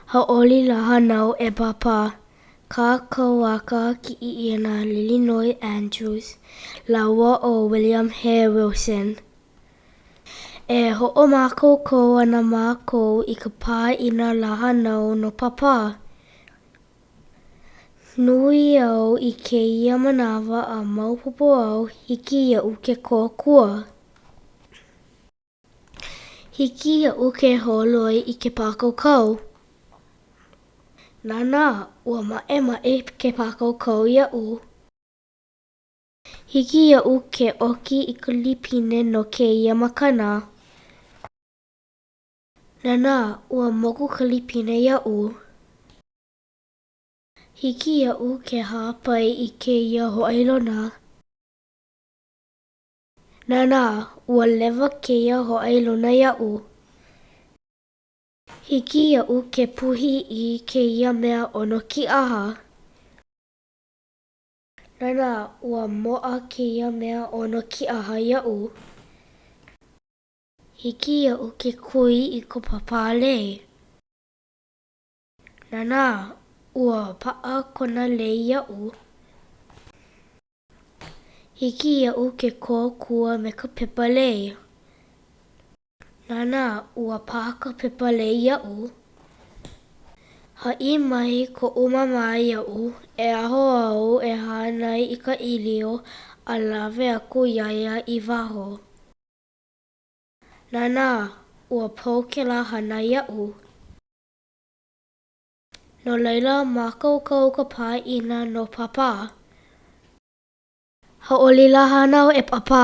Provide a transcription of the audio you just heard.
Hauʻoli lā hānau e Pāpā. Kākau a kahakiʻi ʻia na Lilinoe Andrews lāua ʻo William Hare Wilson. E hoʻomākaukau ana mākou i ka pāʻina lā hānau no Pāpā. Nui au i kēia manawa a maopopo au hiki iaʻu ke kōkua. Hiki iaʻu ke holoi i ke pākaukau. Nānā, ua maʻemaʻe ke pākaukau iaʻu. Hiki iaʻu ke ʻoki i ka lipine no kēia makana. Nānā, ua moku ka lipine iaʻu. Hiki iaʻu ke hāpai i kēia hōʻailona. Nānā, ua lewa kēia hōʻailona iaʻu. Hiki iaʻu ke puhi i kēia mea ʻono kīʻaha. Nānā, ua moʻa kēia mea ʻono kīʻaha iaʻu. Hiki iaʻu ke kui i ko Pāpā lei. Nānā, ua paʻa kona lei iaʻu. Hiki iaʻu ke kōkua me ka pepa lei. Nānā, ua pā ka pepa lei iaʻu. Haʻi mai koʻu māmā iaʻu e aho au e hānai i ka ʻīlio a lawe aku iā ia i waho. Nānā, ua pau kēlā hana iaʻu. No laila, mākaukau ka pāʻina no Pāpā. Hauʻoli lā hānau e Pāpā!